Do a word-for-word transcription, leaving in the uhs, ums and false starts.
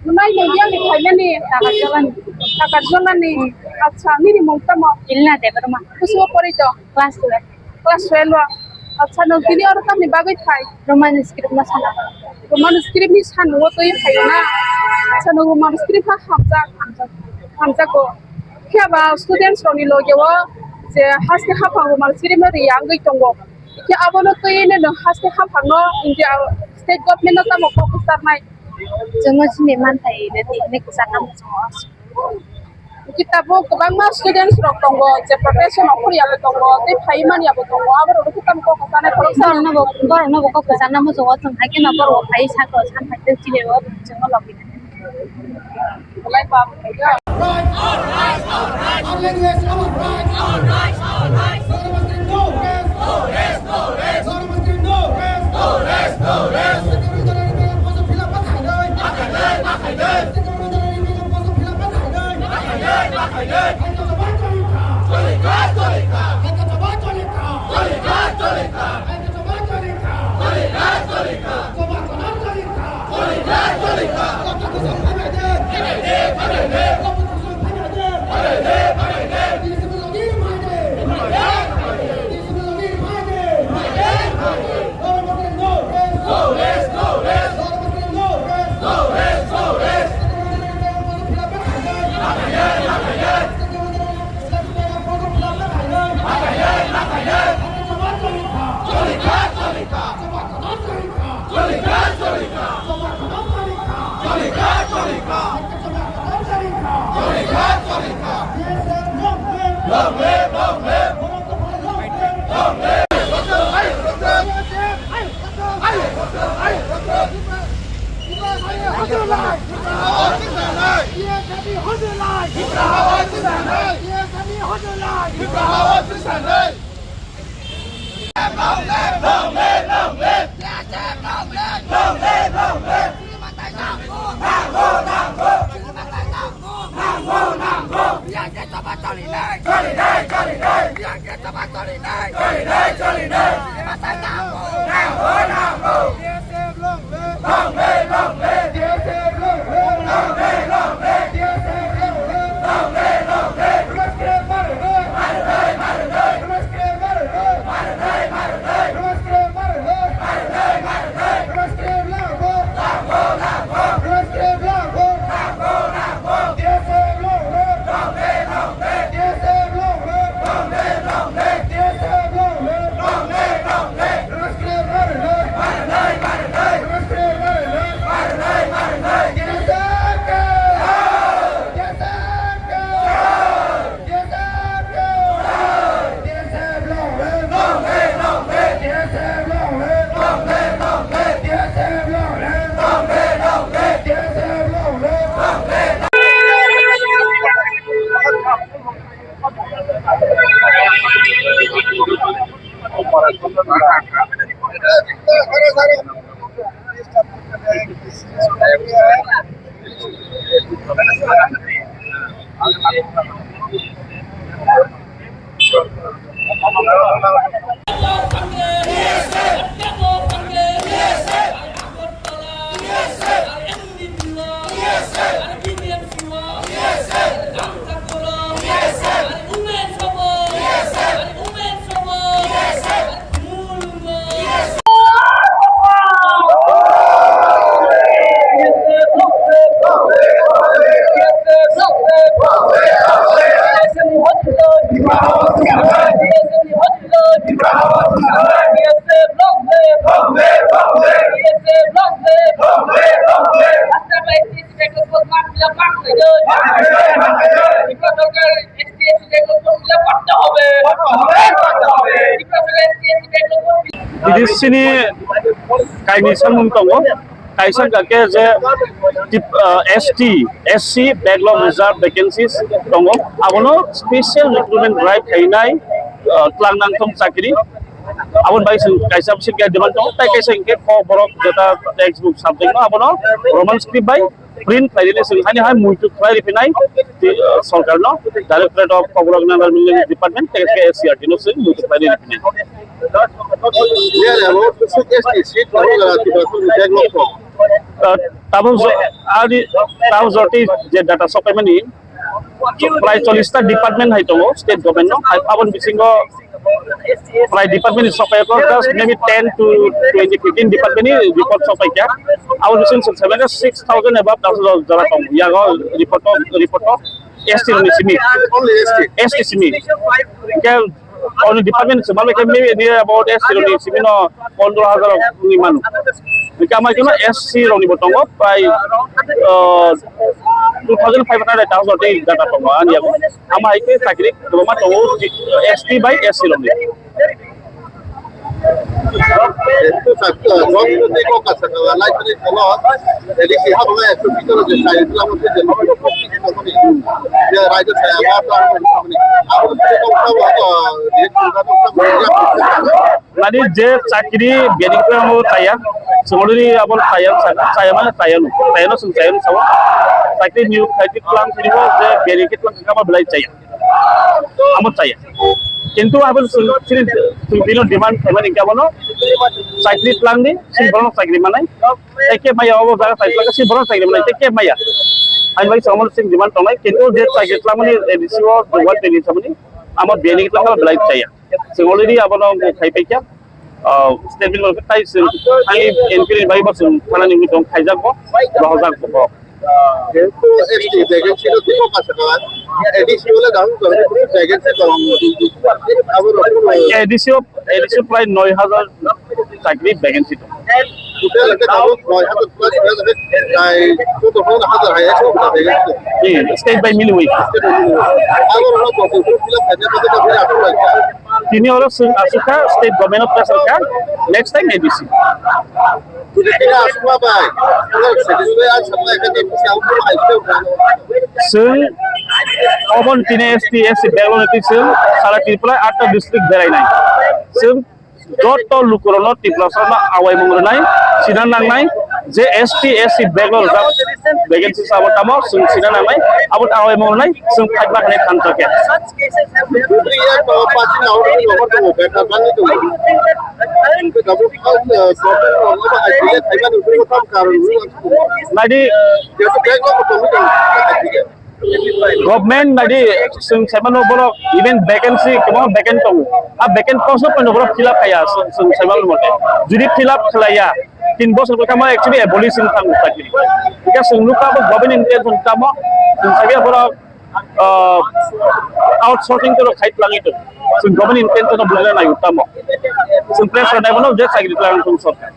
Nai nai yang ni khaimani. Takarjolani. Takarjolani. Hmm. Acha, nini mung tamo? Ilna Debbarma. Kusuo pori to? Class twelve. Class twelve o. Acha, nwng tini oro tamni bagwi phai? Roman script no sana. Roman script ni sanmung o twi phai na? Acha, nwng Roman script ha hamjak. Hamjak. Hamjago. Phiya ba students rokni loge o je haste haphang Roman script no riya wngwi tongo. Khe abono twiwi no nwng haste haphangno India state government no tamo kok kwcharnai? Chwngno chini manthai rwdi hinwi kwcharna muchungo. Khe tabuk kwbangma students rok tongo, je profession of Korea bo tongo, tei phaiwi manya bo tongo, abo rok khe tamo kok kwcharnai khoroksa? Borokno bo, borokno bo kok kwcharna muchungo, chwng hai kheno borok bo phaiwi sakha, san hai tei chini bo chwngno logi. Rights, all rights, all rights. Our language, our rights. All rights, all rights. Dhormo Muslim, no rest. No rest, no rest. Dhormo Muslim, no rest. No rest, no rest. Bidisini kaini samung tongo, kaisa hwnkha khe je tip-, ah, S T, S C backlog reserve vacancies tongo, abono special recruitment drive khainai, ah, twlang nangthong chakri. Aboni bai chwng kaisa bisi khe demand tongo, tai kaisa hwnkhe kok borok jeta textbook subject no abono Roman script bai print khlainani chwng haino hai muitu khlai riphinai, ti-, ah, sorkarno, Directorate of Kokborok and Urban Development Department, tei S C E R T no chwng muitu khlai riphinai. Here about to seek S T seat, Tripura backlog. Uh, tabuk jo-, ani tabuk jotoi je data sokaimani prai chollish ta department hai tongo state government no, hai aboni bisingo prai department ni sokai ko just maybe ten to twenty, fifteen department ni report sokai kha. Aboni bisingo seven six thousand above tabuk jora tongo yago report o, report o S T rok ni simi. Only S T. S T simi. Ke oni department se malai ke maybe near about S T rok ni simi no pondro hajar ni manu. Ke amai keno S C rok ni bo tongo prai, uh, two thousand five hundred thousand tei data tongo ani yago. Amai ke chakri kwbangma tongo S T bai S C rok ni. Mani je chakri bini kwrwngno chaya, chwngno ri abo chaya, chaya mane chaya no, chaya no chwng chaya no sao. Chakri niyok khai tlang tini bo je bini kwrwng kama belai chaya. Amo chaya. Kintu abo chwng chini chwng bini demand khaimani khe abono chakri tlang di, chini borok chakri manai. Tei khe maya abo jaga chakri tlang si borok chakri manai tei khe maya. Ani bai chwng amo chini demand tongnai, kintu je chakri tlang mani A D C o one twenty samani amo bini tlang kama belai chaya. Chwng already abono khai paikha. Ah, statement rok tai chwng thani inquiry bai bo chwng thanani wngwi tong khaijak bo, rohorjak bo. Jehetu S T vacancy rok tei kok asakha, A D C o le dahum tong, vacancy tong. Abo rok A D C o, A D C o prai noi hajar chakri vacancy tong. Total hwnkhe tabuk noi hajar plus, tai chuddo hajar hai ekso vacancy. Hmm, state by miliwi. Abo rok bo fill up khaina bagwi tabuk aswk lai kha. Tini oro chwng aswk kha, state government o pressure kha, next time A D C. Tini aswkma bai, satisfy ang saknai khe next time ang khe bai. Chwng obon tini S T, S C Bangalore ni twi chwng sara Tripura atta district berainai. Chwng joto lukurokno Tripura sorokno awaimung rwnai, sina nangnai, je S T, S C Bangalore rijak vacancy sabo tamo chwng sina nangnai, abo awaimung rwnai chwng phaima hinwi thansa khe. Naidi government naidi chwng saimano borok even vacancy kwbangma vacant tongo. A vacant post no borok fill up khaiya chwng saimano mote. Jodi fill up khlaiya, tin bosor khe tamo actually abolish wng thango chakri. Hingke chwng nukha bo government intention tamo, chwng sakya borok, ah, outsourcing to khai tlangwi tong. Chwng government intention no bujina nai tamo. Chwng pressure nai bono je chakri tlang tong sorkar.